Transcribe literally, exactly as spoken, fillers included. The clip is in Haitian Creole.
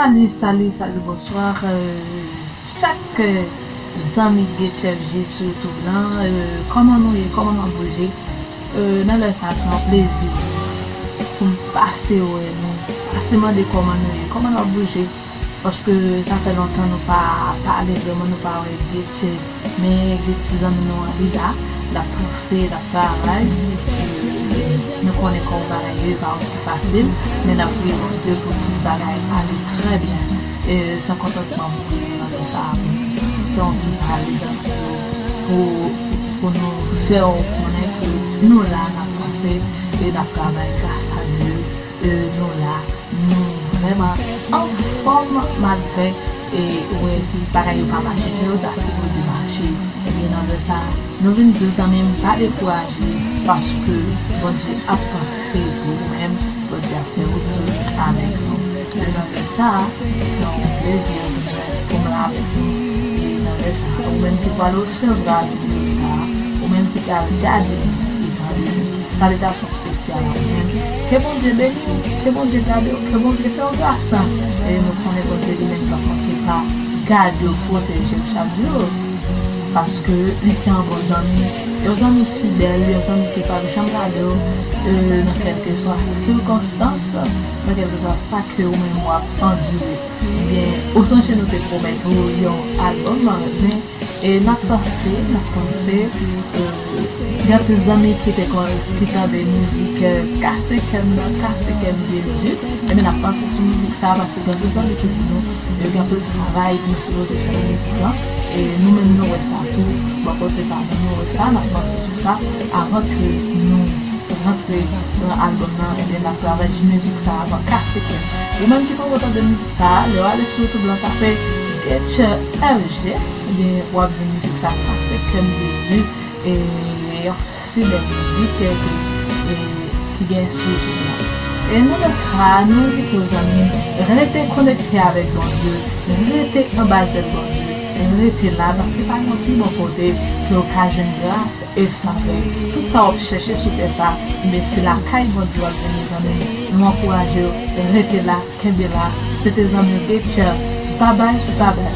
Salut, salut, salut, bonsoir. Euh, chak euh, zanmi Getchèf G sou YouTube lan, euh, kòman nou ye, kòman nou ap bouje? Euh, nan lè sa, se yon plezi pou m pase wè nou, pase mande kòman nou ye, kòman nou ap bouje. Paske sa fè lontan nou pa pale vrèman, nou pa wè Getchèf. Men gen ti zanmi nou an, li la, l ap panse, l ap travay. Nou konnen kòm bagay yo pa osi fasil, men n ap priye Bondye pou tout bagay ale trè byen. E se kontantman pou nou nan lè sa a, pou fè yon ti pale pou, pou nou fè w konnen ke nou la, n ap panse e n ap travay gras a Dye. E nou la, nou vrèman anfòm malgre e wè bagay yo pa mache jan yo ta sipoze mache. Ebyen nan lè sa, nou vin di w zanmi m pa dekouraje paske Bondye ap panse pou ou menm, Bondye ap fè wout avèk nou. E nan lè sa, se yon plezi pou mwen pou m la avèk nou. E nan lè sa, ou menm ki pral resevwa videyo sa, ou menm ki pral gade li e tande li, sa li t ap espesyal anpil. Ke Bondye beni w, ke Bondye gade w, ke Bondye fè w gras. E nou konnen Bondye li menm k ap pase pa gade w, pwoteje w chak jou. Paske li se yon bon zanmi, yon zanmi fidèl, yon zanmi ki p ap janm lage w, e, nan kèlkeswa sikonstans, nan kèlkeswa sa ke ou menm w ap andire. Ebyen, ou sonje nou te pwomèt ou yon albòm, men E n ap panse, n ap panse, e, gen anpil zanmi ki te konn, ki tande mizik, e, Kase kè m nan, Kase kè m Jezi. Ebyen, n ap panse sou mizik sa a, paske gen anpil zanmi ki di nou, e, gen anpil travay ki nou sipoze fè nan mizik lan. E nou menm nou wè sa tou, bò kote pa nou, nou wè sa, n ap panse sou sa, avan ke nou rantre nan albòm nan, ebyen, n ap travay sou mizik sa a avan Kase kè m. Ou menm ki poko tande mizik sa a, lè w ale sou YouTube lan, tape Getchèf G, ebyen, w ap jwenn mizik sa a, Kase kè m Jezi, e yon si bèl mizik, e, e, ki gen sou YouTube lan. E nan lè sa a, nou envite w zanmi, rete konekte avèk Bondye, rete anba zèl Bondye, rete la, paske pa gen yon pi bon kote ke w ka jwenn gras e favè. Tout sa w ap chèche sou tè sa, men se lakay Bondye w ap jwenn, mezanmi. Nou ankouraje w, rete la, kenbe la. Se te zanmi w Getchèf. Babay, babay.